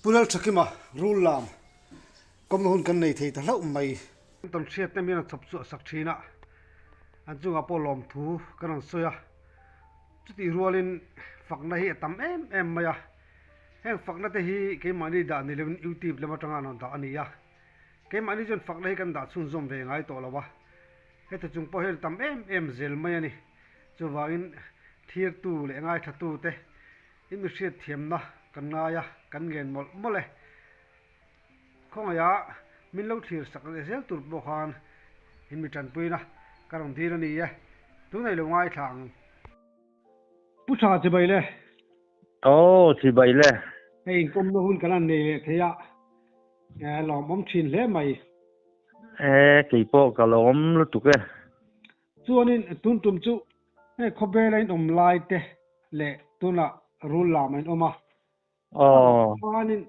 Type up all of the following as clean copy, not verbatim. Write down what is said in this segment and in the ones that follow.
Pu Lalthakima rul lam kawmna hun kan nei thei ta hlauh mai. Tawn hriat te mian a chhawp chhuah sak thin a, an chungah pawh lawmthu kan rawn sawi a, chutih rualin fakna hi a tam em em mai a, heng fakna te hi keimahni dah ni loin youtube lam atanga an rawn dah a ni a, keimahni chuan fakna hi kan dah chhunzawm ve ngai tawh lo a, heti chung pawh hian a tam em em zel mai a ni, chuvangin thirtu leh ngaithatu te I mi hriatthiamna kan ngai a, kan ngen mawlh mawlh e. Khawngaiha min lo thlir sak leh zel tur pawh khan in mi tanpuina ka rawn dil a ni e. Tunah i lo ngaithla ang. Pu Tha chibai le. Aw chibai le. Hei inkawmna hun kan han nei leh thei a, lawmawm thin hle mai. E keipawh ka lawm lutuk e. Chuanin tun tum chu hei khawvel a inawm lai te leh tunah rul lam a inawm a, chuanin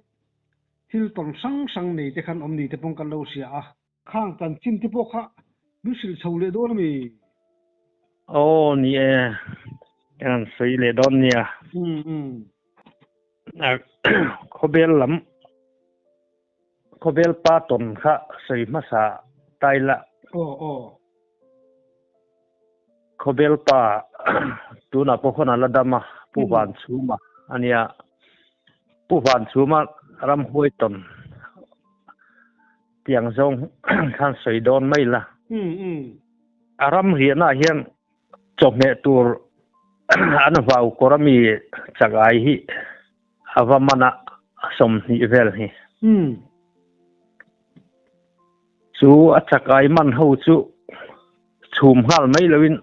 thil tawn hrang hrang nei te khan awm ni te pawh kan lo hria a. Khang chanchin te pawh kha min hrilh chho leh dawn a mi? Aw ni e, ka han sawi leh dawn nia. Khawvel lam Khawvel pa tawn kha sawi hmasa tai la. Aw aw. Khawvel pa tunah pawh khawn a la dam a, Pu Vanchhuma a nia. Pu Vanchhuma ramhuai tawn tiang zawng khan sawi dawn mai la. A ram riahnaah hian chawhmeh tur an vau kawr a mi chakai hi A va man a, a 20 vel hi. Chu a chakai man ho chu chhum nghal mai loin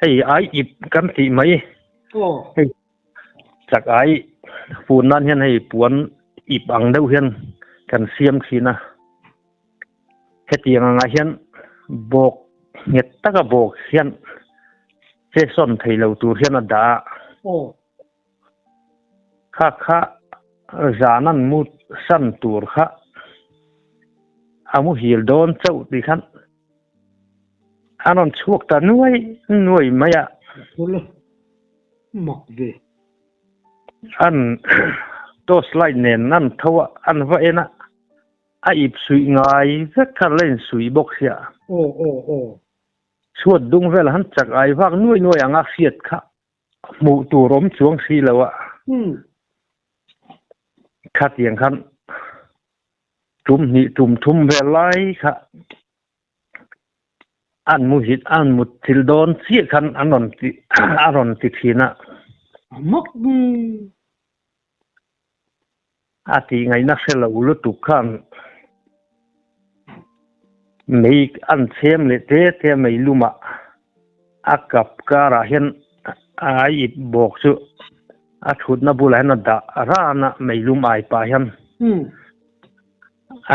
hei ai ip kan tih mai. Hei chakai fun nan hian hei puan ip ang deuh hian kan siam thin a. Hetiang angah hian bawk nghet taka bawk hian che sawn thei lo tur hian a dah a. Kha kha zan an mu san tur kha a muhil dawn chauh tih khan a rawn chhuak ta nuai nuai mai a. Phul mak ve. An torch light nen an tho a, an va en a, a ip suih ngai vek kha la insuih bawk sia. Aw aw aw. Chhuat dung vel han chak ai vak nuai nuai ang a hriat kha. Hmuh tur awm chuang si lo a. Khatiang khan tum hnih tum thum vel lai kha an mu hit an mut thil dawn chiah khan an rawn ti a rawn ti thin a. A mak A tih ngaihna hre lo lutuk khan mei an chhem leh te te a mei lumah a kap karah hian a ip bawk chu a thutna bulah hian a dah ran a mei lum ai pah hian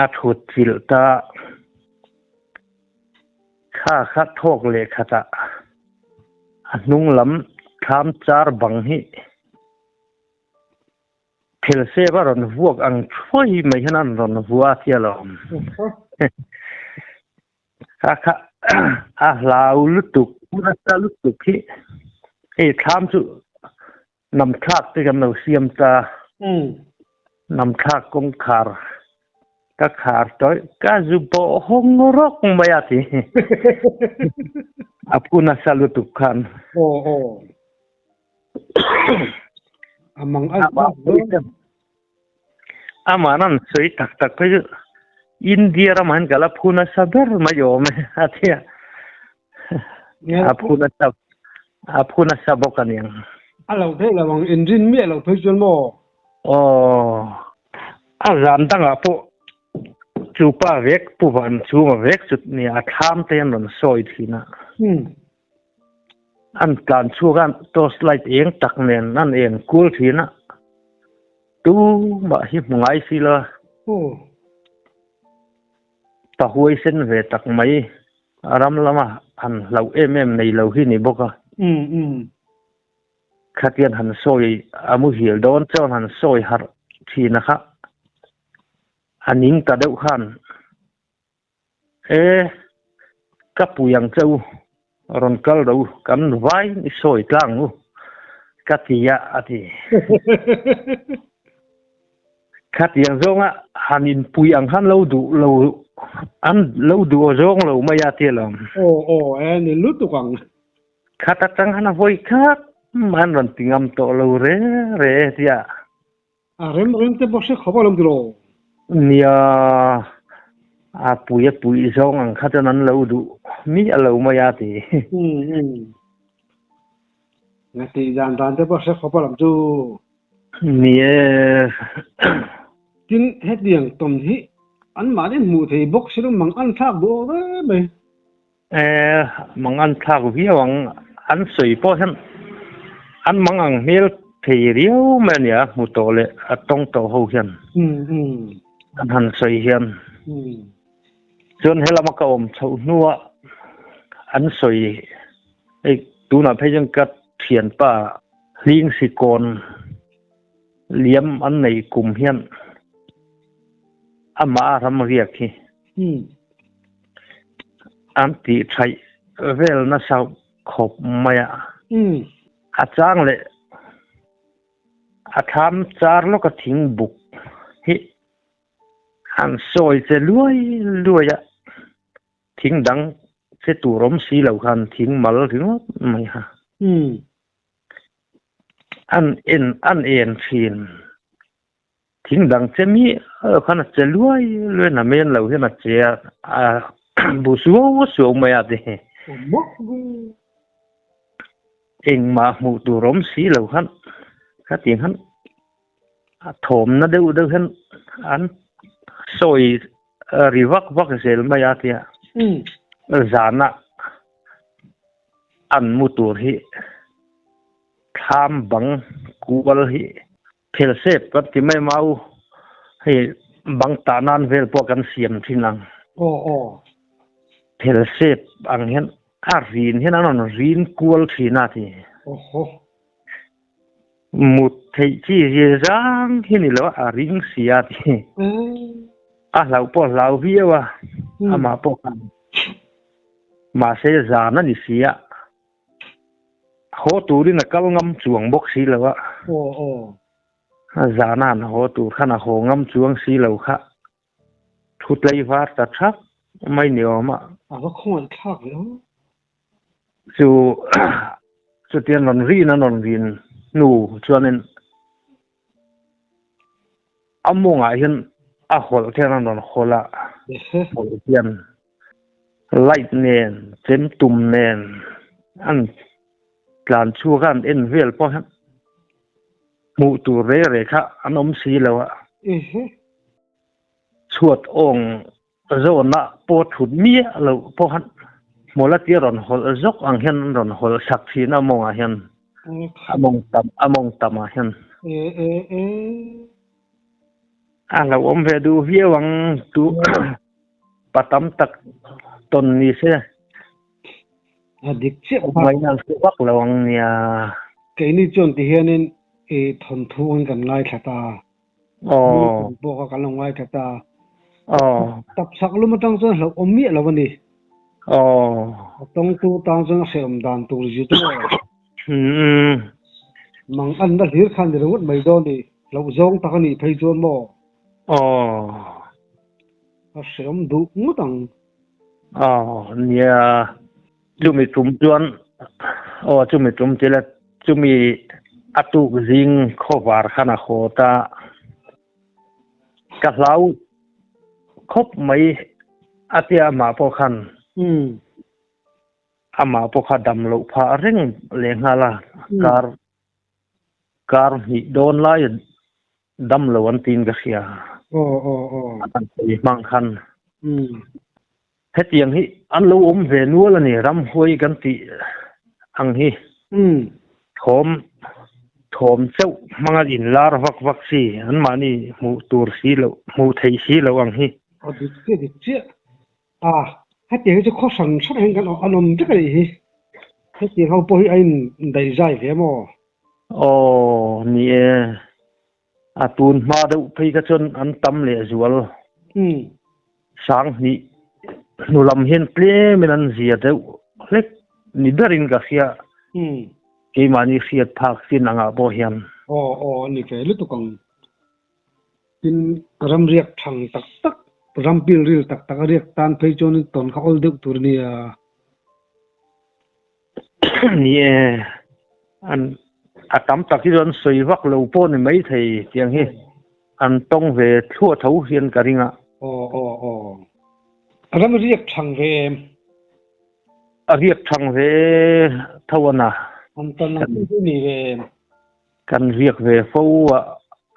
a thut chilh ta kha kha thawk leh khatah a hnung lam thlam char bang hi Thil sep a rawn vuak ang thuai mai hian an rawn vua a tia lo. Kha kha a hlau lutuk, nasa lutuk hi hei thlam chu namthlak te kan lo siam ta. Namthlak kawngkhar ka khar tawih ka zu bawh hawng rawk mai a ti. A phu nasa lutuk khan. Aw aw. A mang a bak dawn. Amah nan sawi tak tak phei chu India ramah hian ka la phu nasa ber mai awm e a ti a. A phu nasa a phu nasa bawk a niang. A lo theih lo ang inrin miah lo phei chuan maw? Aw a zan dangah pawh chu pa vek Pu Vanchhunga vek chu nia a thlam te an rawn sawi thin a. An tlan chhuak a, torch light eng tak nen an eng kual thin a, tumah hi hmu ngai si lo a. Pa huaisen ve tak mai a ram lama han hlauh em em nei lo hi ni bawk a. Khatian han sawi a muhil dawn chuan han sawi harh thin a kha a ning ta deuh khan. E, ka pui ang che u, rawn kal ro u, kan vai i sawi tlang u, ka ti a, a ti. Khatiang zawnga han inpui ang khan lo duh lo an lo duh aw zawng lo mai a tia lawm. Aw aw e ni lutuk ang. Khat atang khan a vawi khat an rawn ti ngam tawh lo re re tia. A rem rem te pawh hre khawp a lawm ti lo. Nia, a pui a puih zawng ang kha chuan an lo duh miah lo mai a ti. Umm umm. Nga tih dan dan te pawh hre khawp a lawm chu. Ni e. Tin, hetiang tawn hi anmahni hmuh thei bawk si lo mang an thlak duh awk reng mai. E, mang an thlak viau ang, an sawi pawh hian an mang ang hmel thei riau mai a nia, hmu tawh leh a tawng tawh ho hian an han sawi hian. Chuan helama ka awm chhoh hnuah an sawi hei tunah phei chuan ka thianpa hling sikawn liam an nei kum hian amah a ram riak hi an tih thaih vel nasa khawp mai a. A chang leh a thlam char lawka thing buk hi An sawi che luai luai a, thing dang che tur awm si lo khan thing mal ringawt mai kha. An en an en thin. Thing dang che mi lo khan a che luai luai na men lo hian a che a, a bu suau suau mai a ti. Engmah hmuh tur awm si lo khan khatiang khan A thawmna deuh deuh hian an sawi ri vak vak zel mai a tia zana an mu tur hi thlam bang kual hi phel sep kan ti mai mau hei bang tah nan vel pawh kan siam thin ang phel sep ang hian a rin hian an rawn rin kual thin a ti. Mut theih chi zir zang hi ni lo a ring si a ti. A hlauh pawh a hlau viau a, amah pawh khan mahse zan a ni si a, haw turin a kal ngam chuang bawk si lo a, zan a han haw tur khan a haw ngam chuang si lo kha thu tlaivar ta thak mai ni awm a. A va khawngaih thlak ve aw. Chu chutiang rawn rin a rawn rin hnu chuanin a mawngah hian a hawlh khian a rawn hawlh a, hawlh hian light nen chem tum nen an tlan chhuak a an en vel pawh hian hmuh tur rei rei kha an awm si lo a. Chhuat awng Zawhna pawh thut miah loh pawh khan hmawlh a tia rawn hawlh zawk ang hian an rawn hawlh sak thin a mawngah hian a mawng tam a mawng tamah hian. A hlauhawm ve duh viau ang tu pa tam tak tawn ni se. A dik chiah kha. Ngaihna an hre vak lo ang nia. Keini chuan ti hianin i thawnthu ang kan ngaithla ta. Aw. Pawh kha kan lo ngaithla ta. Aw. Tap chak lum atang chuan hlauh awm miah lo a ni. Aw. A tawngtu tang chuan a hrehawm dan tur zir chu maw. Umm. Mang an na hlir khan ni ringawt mai dawn ni. Hlauh zawng tak a nih phei chuan maw. Aw. A hrehawm duh ngawt ang. Aw nia. Chumi tum chuan aw chumi tum tila chumi a tuk zing khawvar khan a haw ta. Ka hlau khawp mai a tia amah pawh khan amah pawh kha dam loh phah reng leh nghal a kar kar hnih dawn lai dam lo an tiin ka hria. Aw aw aw. A kan sawi hmang khan. Hetiang hi an lo awm ve nual a ni, ramhuai kan tih ang hi. Thawm thawm chauh hmanga inlar vak vak si, anmahni hmuh tur si loh, hmuh theih si loh ang hi. Aw dik chiah dik chiah. A, hetiang hi chu khaw hran hran ah hian kan an awm vek a nih hi. Hetiang ho pawh hi a indaihzai ve maw? Aw, ni e. A tun hma deuh phei kha chuan an tam leh zual. Sang hnih hnu lam hian tlemin an zia deuh hlek ni berin ka hria. Keimahni hriat phak chin angah pawh hian. Aw, aw, a ni ve lutuk ang. Tin, ram riak thang tak tak, ram pilril tak tak a riak tan phei chuanin tawn kha awl deuh tur a nia. Ni e, an a tam tak hi chu an sawi vak lo pawh ni maithei tiang hi an tawng ve thluah tho hian ka ring a. Aw aw aw. Ram riak thang ve em? A riak thang ve tho a na. An tawn ang chu ni ve em? Kan riak ve fo a,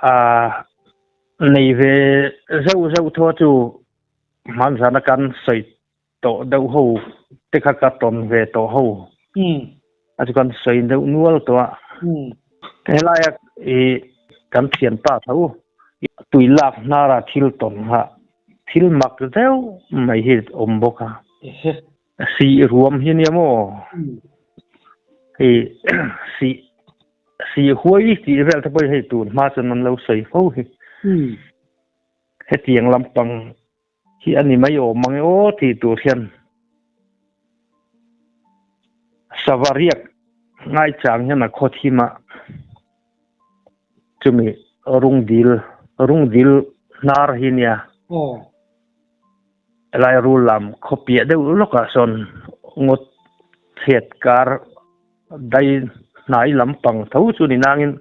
a nei ve zeuh zeuh tho a chu hmanzana kan sawi tawh deuh ho te kha ka tawn ve tawh ho a chu kan sawi deuh nual tawh a. Helaia i kan thianpa tho tui lak hnara thil tawn kha thil mak deuh mai hi awm bawk a. Sih ruam hi nia maw? Hei sih sih huai tih vel te pawh hi hei tun hma chuan an lo sawi fo hi. Hetiang lampang hi a ni mai awm ang e aw tih tur hian sava riak ngaichang hian a khaw thim a, chumi rungdil rungdil hnar hi nia helai rul lam khaw piah deuh lawkah sawn ngawt chhiat kar dai hnai lampang tho chu ni nangin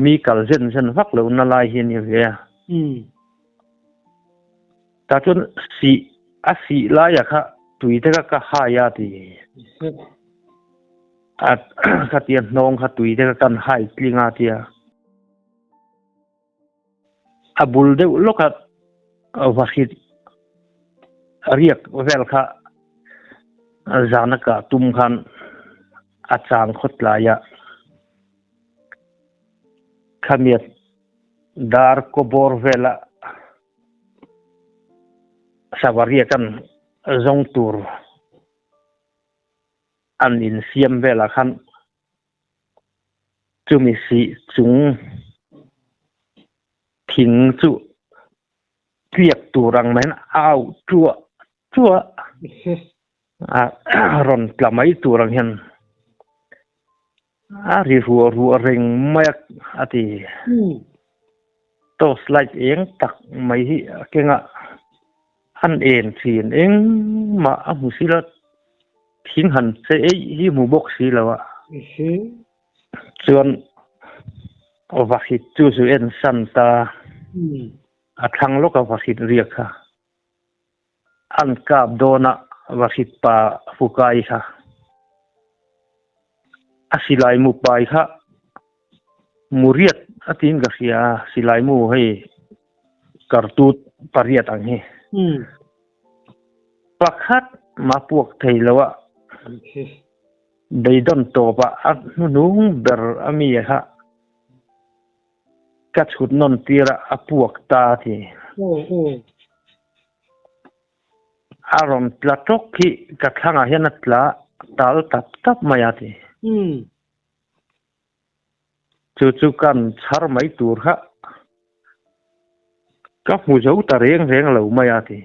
mi kal zen zen vak lohna lai hi a ni ve a. Tah chuan sih a sih laia kha tui te kha ka hai a ti. A khatia hnawng kha tui te kha kan hai tling a tia. A bul deuh lawka vahrit riak vel kha zana kah tum khan a chang khawt lai a. Khamiat dar kawbawr vela sava riak an zawng tur an insiam velah khan chumi sih chung thing chu tliak tur ang maiin a auh ṭuah ṭuah a rawn tla mai tur ang hian A ri ruah ruah reng mai a a ti. Torch light eng tak mai hi a keng a, an en thin engmah a hmu si lo, thing han che eih hi hmu bawk si lo a. Chuan vahrit chu chu en san ta, a thlang lawk a vahrit riak kha. An kap dawn a vahrit pa fukai kha. A silai mu pai kha mu riat a tiin ka hria a, silai mu hei kartut pariat ang hi. Pakhat mah puak thei lo a, beidawn tawp ah a hnuhnung ber a mi kha. Ka chhut nawn tir a, a puak ta a ti. A rawn tla tawk hi ka thlangah hian a tla tal tap tap mai a ti. Chu chu kan chhar mai tur kha ka hmu zo ta reng reng lo mai a ti.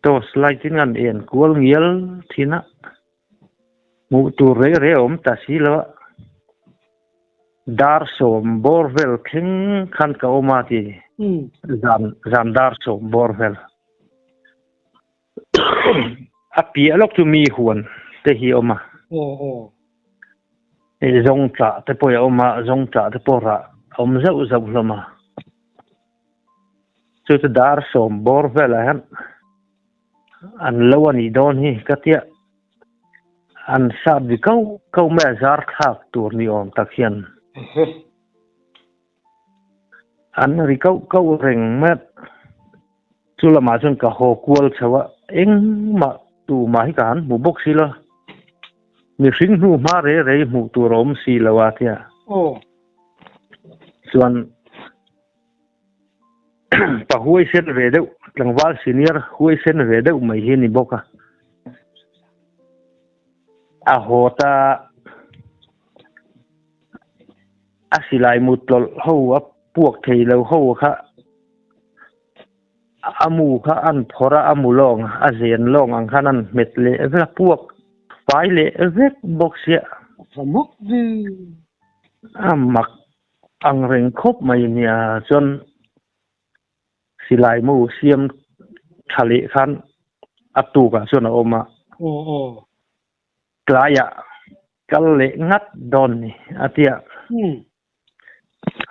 Torch light in an en kual ngial thin a, hmuh tur rei rei a awm ta si lo a, dar sawm bawr vel thleng khan ka awm a ti, zan zan dar sawm bawr vel. A piah lawk chu mi huan te hi a awm a, zawng tlah te pawh a awm a, zawng tlah te pawh rah a awm zauh zauh hlawm a. Chu chu dar sawm bawr velah hian an lo a nih dawn hi ka tia an sat ri kau kau mai a zar thlak tur ni awm tak hian an ri kau kau reng mai a chu lamah chuan ka haw kual chho a engmah tumah hi ka han hmu bawk si lo mihring hnu hma rei rei hmuh tur a awm si lo a tia chuan. Pa huaisen ve deuh, tlangval senior huaisen ve deuh mai hi a ni bawk a. A haw ta a silai mut tlawlh ho a puak thei lo ho kha a mu kha an phawrh a, a mu lawng a zen lawng ang khan an hmet leh vek a, puak fai leh vek bawk sia. A mak ve. A mak. Ang reng khawp mai nia chuan silai mu siam tha leh khan a tukah chuan a awm a. Aw aw. Tlaiah kal leh ngat dawn ni a tia.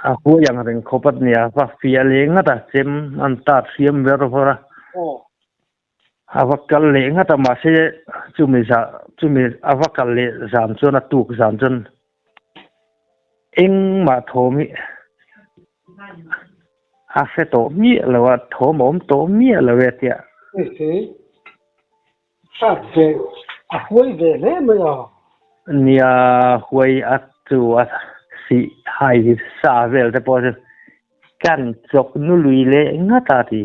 A huai ang reng khawp a nia va fiah leh ngat a chem an tat hriam ber vawr a. Aw. A va kal leh ngat a mahse chumi zah chumi a va kal leh zan chuan a tuk zan chuan engmah thawm hi a hre tawh miah lo a thawm a awm tawh miah lo e tia. Ehe hrat ve a huai ve hle mai a. Nia huai a chu a sih hai sa vel te pawh chu kan chawk nu lui leh ngat a ti.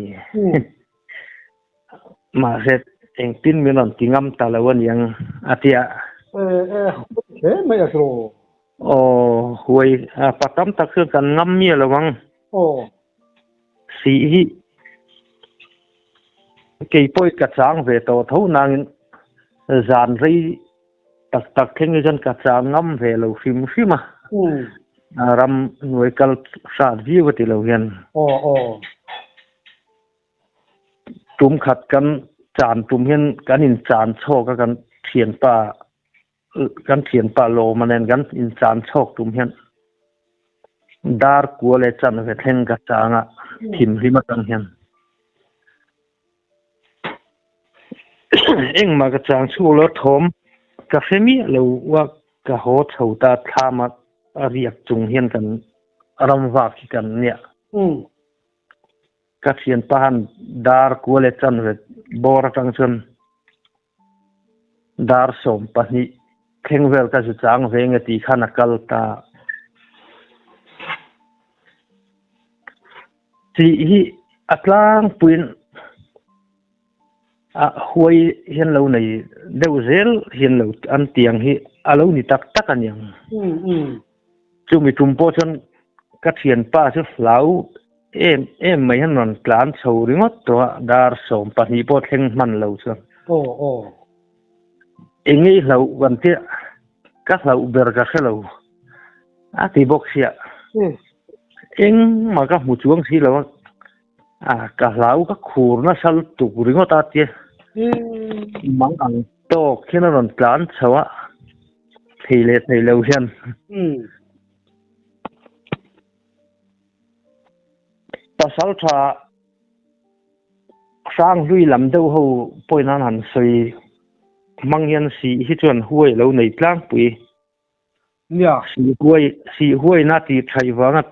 Mahse engtin min rawn ti ngam ta lo a niang a ti a. E e huai hle mai a tiraw. Aw huai pa tam tak chuan kan ngam miah lo ang. Aw. Sih hi kei pawh ka chang ve tawh tho nangin zan rei tak tak thleng hi chuan ka chang ngam ve lo hrim hrim a. Ram hnuai kal hrat viau a ti lo hian. Aw aw. Tum khat kan chan tum hian kan in chan chhawk a kan thianpa kan thianpa lawma nen kan in chan chhawk tum hian dar kua leh chan ve thleng ka chang a thimhlim atang hian engmah ka chang chhuak lo thawm ka hre miah lo a ka haw chho ta thlam a riak chung hian kan ram vak hi kan nia. Ka thianpa han dar kua leh chanve bawr atang chuan dar 12 thleng vel ka zu chang ve nge tih khan a kal ta. Tih hi a tlangpuiin a huai hian lo nei deuh zel hian lo an tiang hi a lo ni tak tak a niang. Chumi tum pawh chuan ka thianpa chu hlau em em mai hian rawn tlan chho ringawt tawh a, dar 12 pawh thleng hman lo chuan. Aw aw. Eng nge i hlauh kan tia ka hlauh ber ka hre lo a ti bawk sia. Engmah ka hmu chuang si lo a. A ka hlau ka khur nasa lutuk ringawt a tia mang ang tawk hian a rawn tlan chho a thei leh thei lo hian. Pasal tha hrang hlui lam deuh ho pawhin an han sawi hmang hian sih hi chuan huai a lo nei tlangpui. Nia. Sih huai sih huaina tih thaih vanga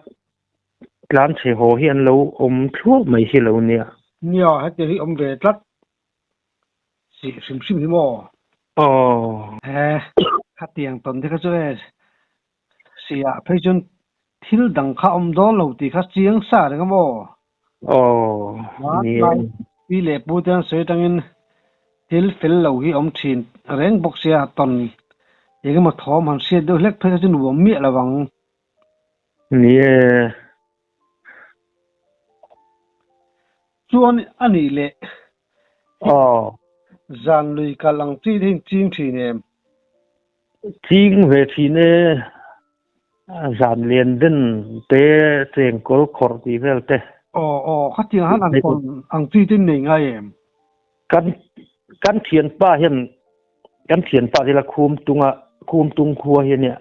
Tlan chhe haw hi an lo awm thluah mai hi lo nia. Nia, heti hi awm ve tlat sih hrim hrim hi maw? Aw. He, khatiang tawn te kha chu e, sihah phei chuan thil dang kha awm dawn lo tih kha chiang sa reng a maw? Aw, nia. Pi leh pu te an sawi atangin thil fel lo hi awm thin reng bawk sia, tawn engemaw thawm han hriat deuh hlek phei kha chu nuam miah lo ang. Ni e. Chuan a nih leh. Aw. Zan lui kal ang chi te hi ching thin em? Ching ve thin e. Zan lian den te chengkawl khawrh tih vel te. Aw aw khatiang han ang tawn ang chi te nei ngai em? Kan kan thianpa hian kan thianpa thila khum tunga khum tung khua hi ania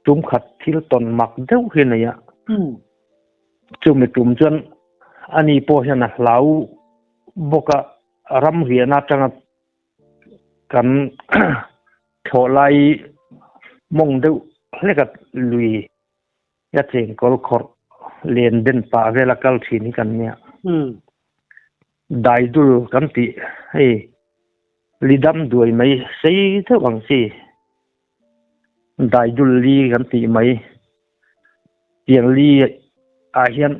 tum khat thil tawn mak deuh hi nei a chumi tum chuan ani pawh hian a hlau bawk a ram riahna atanga kan thlawh lai mawng deuh hlek a lui a chengkawl khawrh len den pah vela kal thin hi kan nia. Daidul kan tih hei lidam duai mai sei deuh ang chi daidul li kan tih mai tiang li ah hian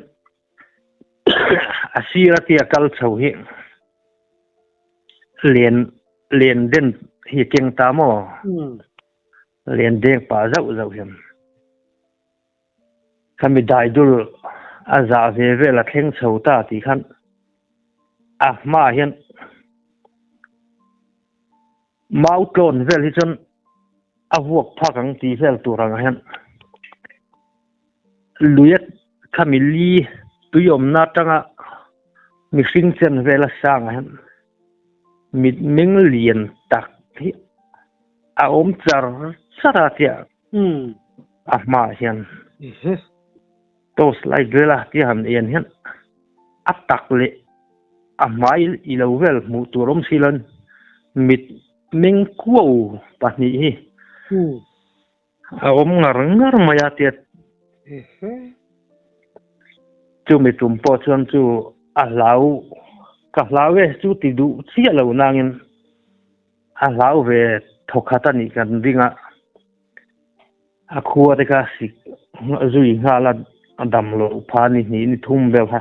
a sir a tia kal chho hi len len den hi keng ta maw? Len deng pah zauh zauh hian khami daidul a zah ve vel a thleng chho ta tih khan a hmaah hian mau tlawn vel hi chuan a vuak phak ang tih vel tur angah hian. Luia khami li tui awmna atanga mihring chen vela sangah hian mitmeng lian tak hi a awm char char a tia a hmaah hian torch light vela tia han en hian a tak leh a hmai i lo vel hmuh tur awm si lo mitmeng kuau pahnih hi. A awm ngar ngar mai a tia chumi tum pawh chuan chu a hlau ka hlau e chu ti duh chiah lo nangin a hlau ve thawkhat a nih kan ring a, a khua te kha sik zui nghal a a dam loh pha ni hnih ni thum vel kha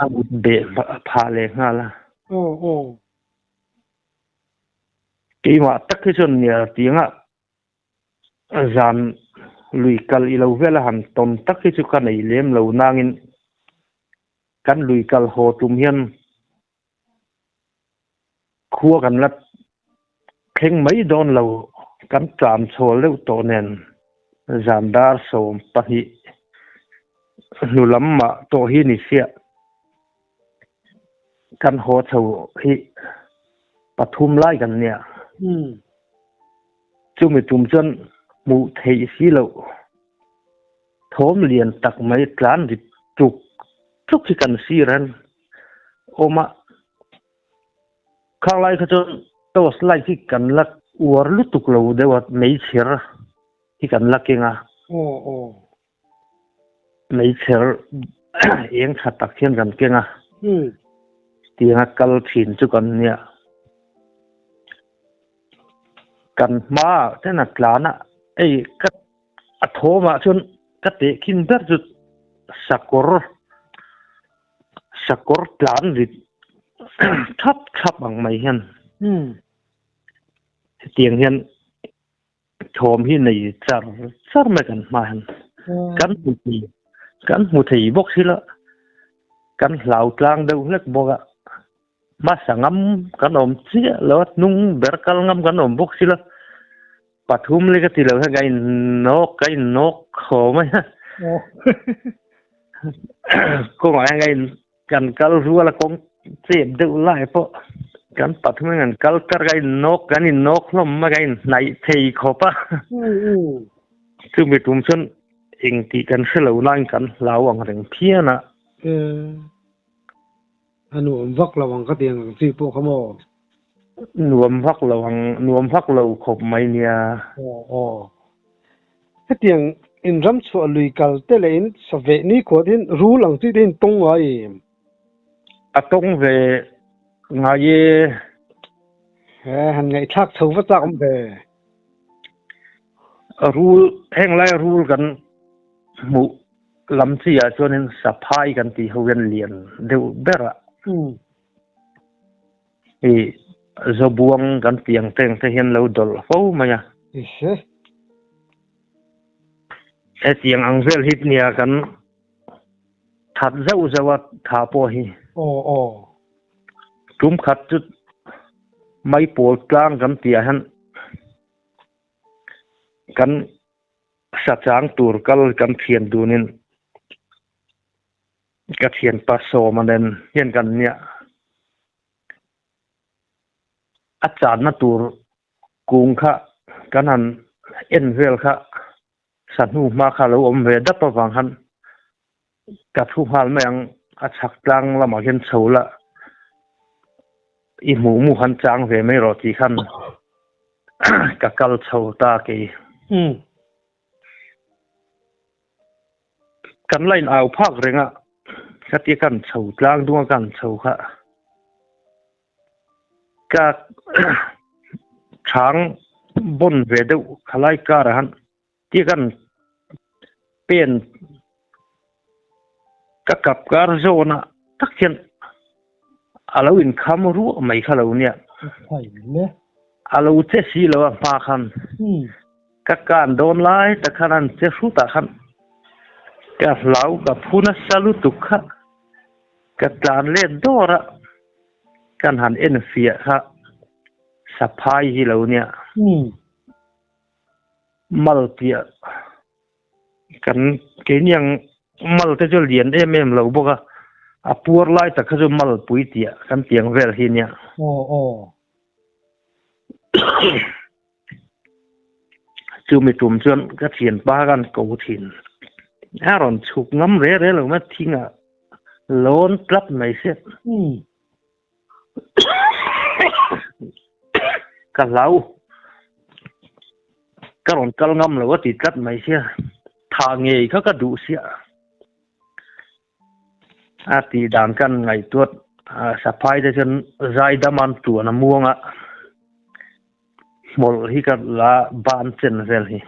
a mut beh phah leh nghal a. Keimah tak hi chuan nia tianga Zan lui kal i lo vel a han tawn tak hi chu ka nei lem lo nangin kan lui kal haw tum hian khua kan la thleng mai dawn lo, kan tlan chhawl deuh tawh nen zan dar 12 hnu lam mah tawh hi ni siah kan haw chho hi pathum lai kan nia. Chumi tum chuan hmuh theih si loh thawm lian tak mai tlan ri tuk tuk hi kan sir han awm a. Khang lai kha chuan torch light hi kan la uar lutuk lo deuh a, meichher hi kan la keng a. Meichher eng tha tak hian kan keng a, tianga kal thin chu kan nia. Kan hmaah ten a tlan a, hei ka a thawmah chuan ka tehkhin ber chu sakawr sakawr tlan rit thap thap ang mai hian hetiang hian Thawm hi nei char char mai kan hma hian kan hmu thei kan hmu thei bawk si la kan hlau tlang deuh hlek bawk a hmasa ngam kan awm chiah lo a hnung ber kal ngam kan awm bawk si la pathum lek a ti lo hian ka innawk ka innawk haw mai a kawngah hian ka in Kan kal rual a kawng chep deuh lai pawh kan pathum in kan kal tar ka innawk kan innawk hlawm a ka inhnaih thei khawp a. Chumi tum chuan eng tih kan hre lo nain kan hlau ang reng phian a. A nuam vak lo ang ka ti ang chi pawh kha maw? Nuam vak lo ang, nuam vak lo khawp mai nia. Aw aw. Hetiang in ram chhuah lui kal te leh in sa veh ni khuat in rul ang chi te in tawng ngai em? A tawng ve ngai e. He han ngaihthlak chho va chak awm ve. Rul, heng lai rul kan hmuh lam chi ah chuanin saphai kan tih ho hian lian deuh ber a. I Zobuang kan tih ang teng te hian lo dawlh fo mai a. Hetiang ang vel hi nia kan that zauh zauh a tha pawh hi. Tum khat chu maipawl tlang kan tih ah hian kan sachang tur kal kan thian dunin Ka thianpa Sawma nen hian kan nia. A channa tur kung kha kan han en vel kha sahnu hma kha lo awm ve dap avang khan ka thu nghal mai ang, a chhak tlang lamah hian chho la i hmuh mu han chang ve mai rawh tih khan ka kal chho ta kei. Kan la in au phak reng a, khatia kan chho tlang dung a kan chho kha ka chhang bawn ve deuh khalai kar ah khan tia kan pen ka kap kar zawn ah tak hian a lo inkham ruah mai kha lo nia. A lo che si lo a hma khan. Ka kan dawn lai tak khan an che hrutah khan ka hlau ka phu nasa lutuk kha ka tlan let dawr a, kan han en fiah kha saphai hi lo nia. Mal piah. Kan keini ang mal te chu lian em em lo bawk a, a puar lai tak kha chu mal pui tiah kan tiang vel hi nia. Aw aw. Chumi tum chuan ka thianpa khan ko thin. A rawn chhuk ngam re re lo mai thingah lawn tlat mai se. Ka hlau. Ka rawn kal ngam lo a ti tlat mai sia. Thah ngei kha ka duh sia. A tih dan kan ngaihtuat saphai te chuan zaidam an tuan a muang a. Hmawlh hi ka la ban chen vel hi.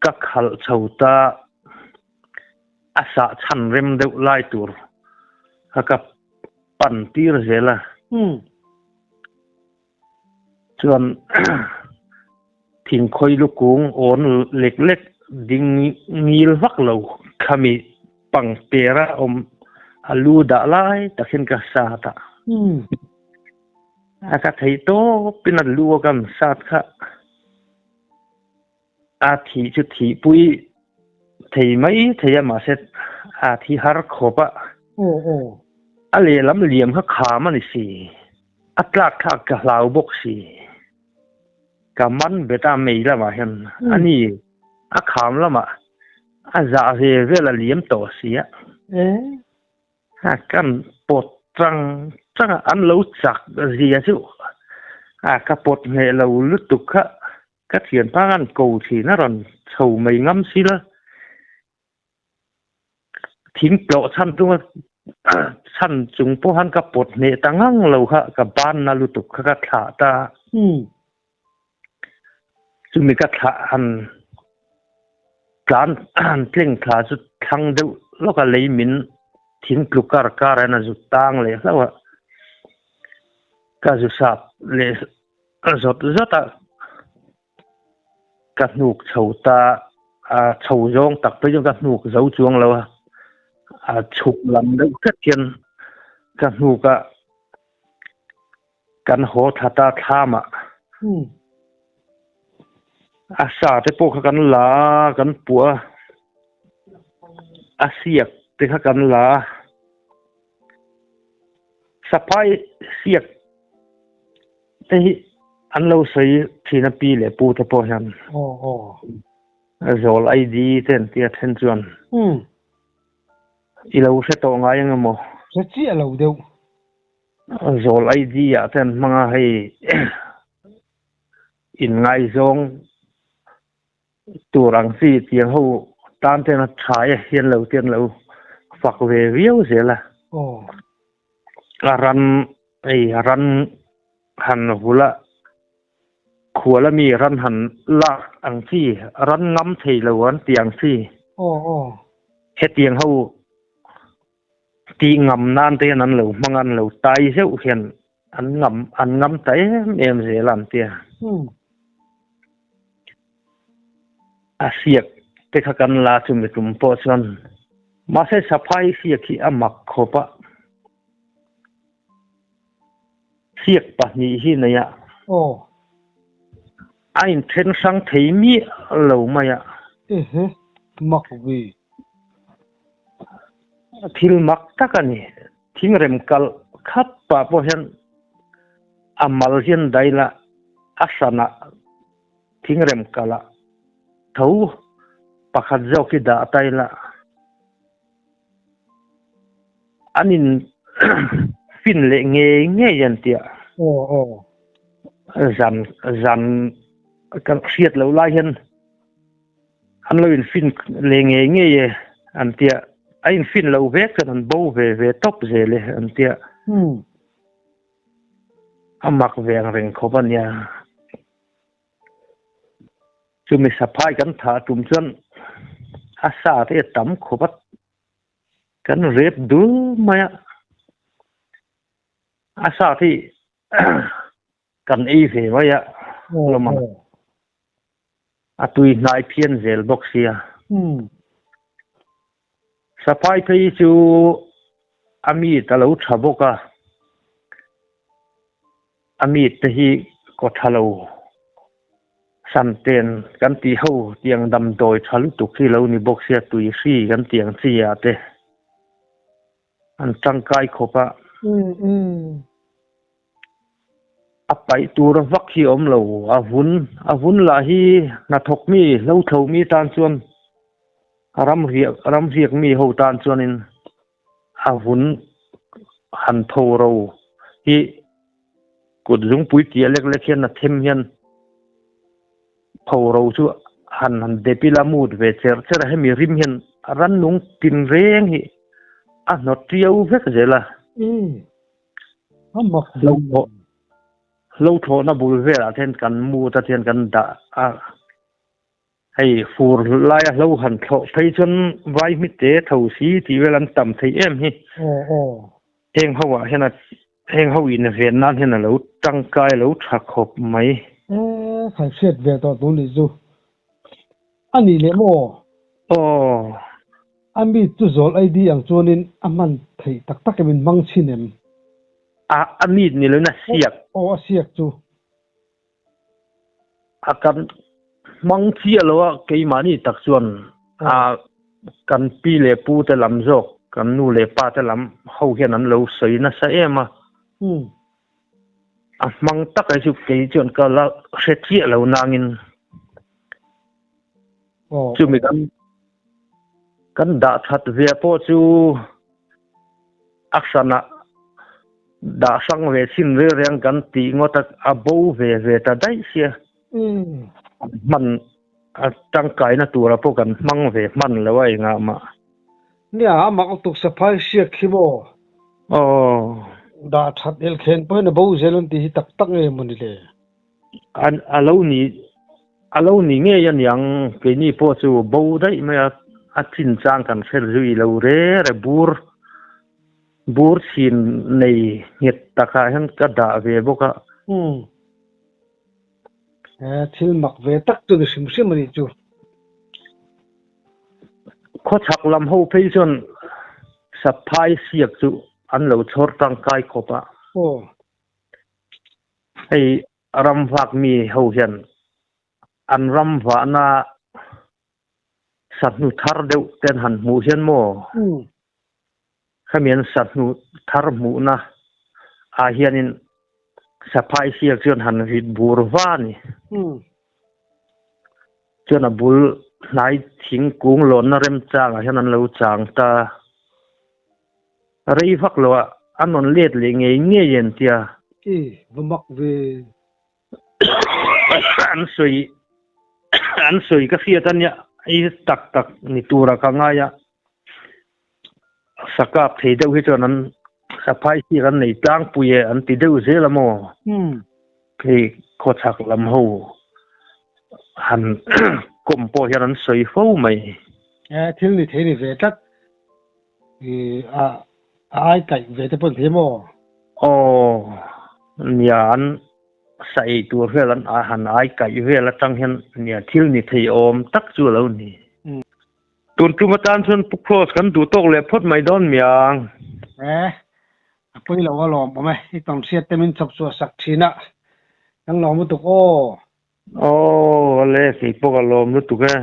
Ka khalh chho ta. A sah chhan rem deuh lai tur kha ka pan tir zel a. Chuan thingkhawi lukung awn lek lek ding ngil vak lo khami pang pera awm a lu dah lai tak hian ka sat a. A ka theih tawp in a lu a kan sat kha. A thih chu thihpui thei mai thei a mahse a thi har khawp a. A lehlam liam kha kham a ni si. A tlak thlak ka hlau bawk si. Ka man bet a mei lamah hian a ni a kham lamah a zah ve vel a liam tawh si a. A kan pawt chang chang a an lo chak zia chu a ka pawt hneh lo lutuk kha. Ka thianpa khan ko thin a rawn chho mai ngam si la, thing tlawh chhan chunga chhan chung pawh khan ka pawt hneh ta ngang lo kha ka banna lutuk kha ka thlah ta. Chumi ka thlah han tlan han tleng thla chu thlang deuh lawk a lei min thing tlu kar kar hian a zu tang leh hlauh a, ka zu sap leh Ka zawt zawt a, ka hnuk chho ta, a chho zawng tak phei chuan ka hnuk zo chuang lo a, a chhuk lam deuh hret hian ka hnuk a, kan haw thla ta thlam ah. A sa te pawh kha kan la a, kan puah a, a siak te kha kan la a. Saphai siak te hi an lo sawi thin a pi leh pu te pawh hian zawl ID te an tia then chuan i lo hre tawh ngai ang emaw? Hre chiah lo deuh. Zawl ID ah te an hmang a hei inngaizawng Tur ang chi tiang ho tan ten a tha e hian lo te an lo fak ve viau zel a. A ran ei ran han vul a, khual ami ran han lak ang chi, ran ngam thei lo an ti ang chi. Hetiang ho tih ngam nan te hian an lo hmang a, an lo tai zeuh hian an ngam an ngam ta em em zel a an tia. A siak te kha kan la chu mi tum pawh chuan mahse saphai siak hi a mak khawp a, siak pahnih hi nei a, a inthen hrang thei miah lo mai a. Ehe, mak ve. Thil mak tak a ni. Thingrem kalh khat pah pawh hian a mal hian dail a, a hranah thingrem kalh a tho pakhat zawk hi dah ta ila an in fin leh ngei ngei an tia. Zan zan kan hriat loh lai hian An lo infin leh ngei ngei e an tia, a infin loh vek chuan an bo ve ve tawp zel e an tia. A mak ve ang reng khawp a nia. Chumi saphai kan thah tum chuan a sa te a tam khawp a, kan rep dul mai a. A sa te hi kan ei ve mai a hlawm ang. A tui hnai phian zel bawk sia. Saphai phei chu a mit a lo tha bawk a, a mit te hi kaw tha lo Santen kan tih ho tiang damdawi tha lutuk hi lo ni bawk sia tui hri kan tih ang chi ah te an tangkai khawp a. A paih tur vak hi a awm lo, a vun a vun lah hi hnathawk mi hlo thlo mi tan chuan ram riak ram riak mi ho tan chuanin a vun han tho ro hi kut zungpui tia lek lek hian a them hian pho ro chu han han dep ila mut ve cher cher a, hemi rim hian rannung tinreng hi a hnawt ṭiau vek zel a. Hlo thlawh hlo thlawhna bul velah te hian kan mut a tihian kan dah a, hei fur laia hlo han thlawh phei chuan vai hmite tho si tih vel an tam thei em hi. Heng ho ah hian a heng ho in ven nan hian a lo tangkai a lo tha khawp mai. E kan hriat ve tawh tun nih chu a nih leh maw? Aw. A mi chu zawl ID ang chuanin a hman theih tak tak em in hmang chhin em? A a mi ni loin a siak. Aw a siak chu. A kan hmang chiah lo a keimahni tak chuan a kan pi leh pu te lam zawk kan nu leh pa te lam ho hian an lo sawi nasa em a. A hmang tak ai chu kei chuan ka la hre chiah lo nangin chumi kan kan dah that ve pawh chu a hranah dah hrang ve chhin reng reng kan tih ngawt a, a bo ve ve ta daih sia. Hman a tangkaina tura pawh kan hmang ve hman lo a engah mah. Nia, a mak lutuk saphai hriak khi maw? Aw. Dah that elkhen pawh hian a bo zel an tih hi tak tak nge maw ni le? An a lo ni a lo ni ngei a niang keini pawh chu bo daih mai a, a chinchang kan hre zui lo re re bur bur chhin nei nghet takah hian ka dah ve bawk a. Umm. He thil mak ve tak chu ni hrim hrim a nih chu. Khawchhak lam ho phei chuan saphai siak chu an lo chhawr tangkai khawp a. Aw. Hei ram vak mi ho hian an ram vahna sahnu thar deuh te an han hmuh hian maw? Khami an sahnu thar hmuhna ah hianin saphai siak chuan han rit bur va a ni. Chuan a bul hnai thingkung lawnna remchangah hian an lo chang ta. Rei vak lo ah an rawn let leh ngei ngei an tia. I va mak ve. An sawi an sawi ka hriat a nia i tak tak ni tura ka ngai a. Sakap thei deuh hi chuan an saphai siak an nei tlangpui e an ti deuh zel a maw? Hei khawchhak lam ho han kawm pawh hian an sawi fo mai. E thil ni thei ni ve tlat. I a ai kaih ve te pawh ni thei maw? Aw, nia an sa ei tur vel an han ai kaih vel atang hian nia thil ni thei awm tak chu a lo ni. Tun tum atan chuan Pu Cross kan duh tawk leh phawt mai dawn miang. E, a pawi lo a lawm awm e, i tawn hriat te min chhawp chhuah sak thin a, kan lawm lutuk aw. Aw, ale, kei pawh ka lawm lutuk e.